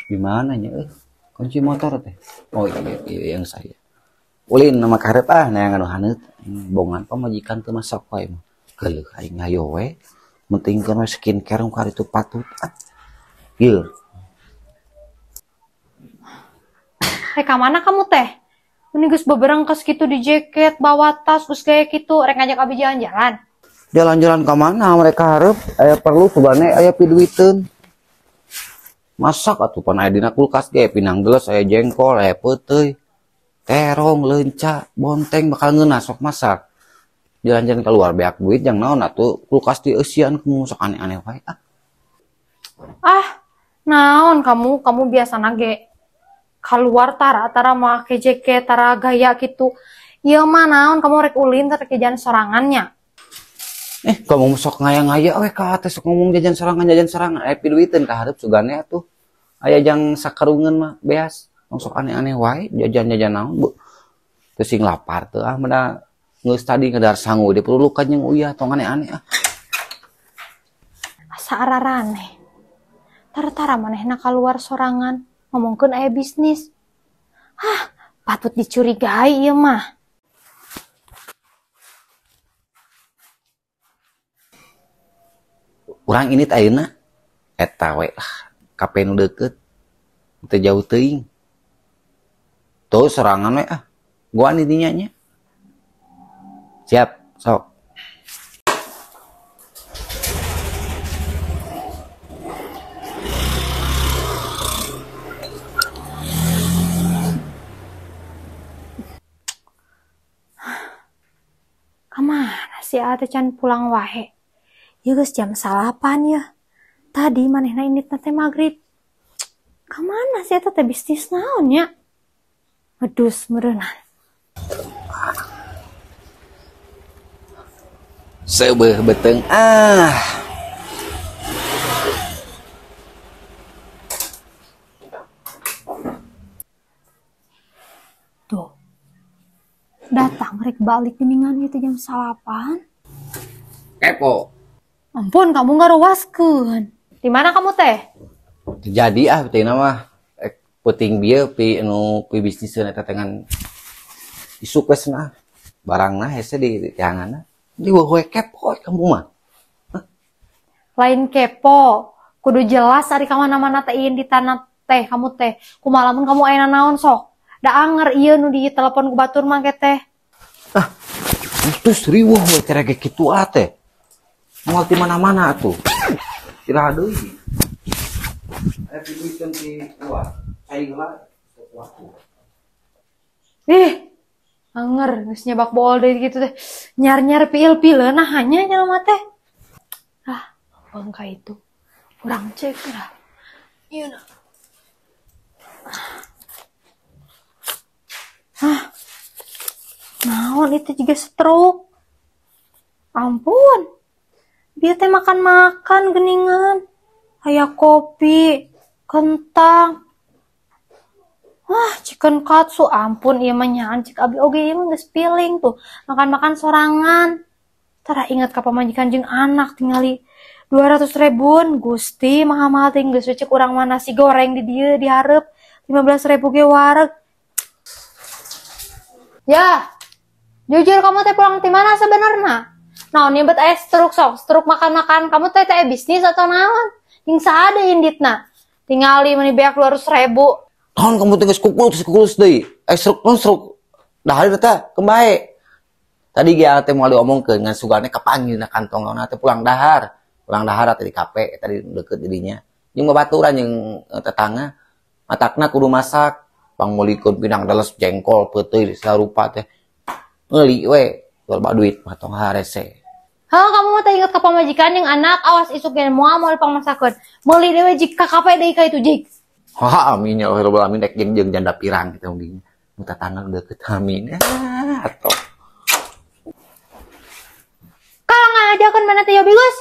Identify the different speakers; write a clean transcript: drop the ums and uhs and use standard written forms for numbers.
Speaker 1: Di mana nya euy? Kunci motor teh. Oh iya, iya yang saya. Ulin nama karep ah neangan nu haneut. Bongan pamajikan teu masak wae mah. Geuleuh aing hayo we. Pentingkeun we skincare nu karitu patut. Ah. Ieu.
Speaker 2: Rek ka mana kamu teh? Ini geus beberengkes gitu di jaket, bawa tas, geus gaya gitu, rek ngajak abi jalan-jalan.
Speaker 1: Jalan-jalan ka mana mereka hareup? Aya perlu subane aya piduiteun. Masak atuh pan aya dina kulkas ge pinang gelas, aya jengkol, aya peuteuy, terong, leunca, bonteng bakal ngeunah sok masak. Jalan-jalan keluar beak duit jang naon atuh kulkas dieusian kumaha sok aneh-aneh wae ah.
Speaker 2: Ah, naon kamu? Kamu biasana ge keluar tara make jaket, tara gaya gitu. Ieu mah naon kamu rek ulin teh rek jajan sorangannya.
Speaker 1: Kamu sok ngaya-ngaya we ka teh sok ngomong jajan sorangan, jajan sorangan. Piduiteun ka hareup sugane atuh. Aya jang sakarungeun mah beas. Tong sok aneh-aneh wae jajan-jajan naon bu. Teu sing lapar teu ah meda geus tadi ngedar sangu di perulukan jeung uyah tong aneh-aneh ah.
Speaker 2: Asa araraneh. Tara-tara manehna kaluar sorangan ngomongkeun aya bisnis. Hah, patut dicurigai ieu mah.
Speaker 1: Urang ini teh ayeuna eta we lah, kape nu deukeut. Teu jauh teuing. Tuh sorangan we ah. Goan di dinya nya. Siap, sok.
Speaker 2: Kamana si Ate can pulang wae? Ya geus jam 9 ya. Tadi manehna inditna teh maghrib. Kamana si eta teh bisnis naon nya? Ngedus meureunnan.
Speaker 1: Seubeuh beuteung ah.
Speaker 2: Tuh. Datang rek balik geningan ieu teh jam 9.
Speaker 1: Kepo.
Speaker 2: Ampun, kamu ngaruaskeun. Di mana kamu teh?
Speaker 1: Jadi ah teh mah peuting bieu pi anu pi bisniseun eta teh ngan isuk we cenah. Barangna hese di tianganna. Di we kepo kamu mah. Hah?
Speaker 2: Lain kepo, kudu jelas ari ka mana-mana teh ieu di tanah teh kamu teh. Kumaha lamun kamu aya naon sok? Da anger ieu nu di telepon ku batur mah ke teh.
Speaker 1: Ah, terus riweuh we teh rek kitu ah teh. Moal ti mana-mana atuh. Iraha deui. Aya piduiteun ti luar. Cai heula sesuatu.
Speaker 2: Ih, anger geus nyebak bool deui kitu teh. Nyar-nyar piil-pileun nah hanya jelema teh. Ah, bangka itu. Urang cek lah. Ieu na. Hah. Naon itu juga stroke. Ampun. Dia teh makan-makan geningan. Aya kopi, kentang. Wah, chicken katsu. Ampun, ieu mah nyaan cik abi oge ieu mah geus piling tuh. Makan-makan sorangan. Tara ingat ka pamajikan jeung anak tingali 200 ribuan. Gusti, mahal-mahal teh geus we cek urang mah nasi goreng di dieu dihareup 15.000 ge wareg. Ya, jujur kamu teh pulang ti mana sebenarnya? Naon nyebut aya stroke sok, stroke makan-makan. Kamu teh teh bisnis atau naon? Jeung saha deui inditna? Tingali meni beak 200.000.
Speaker 1: Naon kamu teh geus kukulus, kukulus deui. Stroke, naon stroke? Dahar teh kembae. Tadi ge teh moal diomongkeun ngan sugane kapanggil na kantong naon teh pulang dahar. Pulang dahar teh di kape tadi deukeut didinya. Jeung babaturan jeung tetangga. Matakna kudu masak, pangmulikeun pinang deles jengkol peuteuy sarupa teh. Meuli we, loba duit mah tong harese.
Speaker 2: Hah, kamu mah teh inget ka pamajikan yang anak, awas isuk ge moal moal pangmasakeun. Meuli deui jik ka kape deui ka itu jik.
Speaker 1: Wah, amin ya Allah, rabbal alamin dek jeung jeung janda pirang kitu dinya. Nu tatangga deukeut amin. Ah, atuh.
Speaker 2: Kalau ngajakeun mana teh ya Bigus?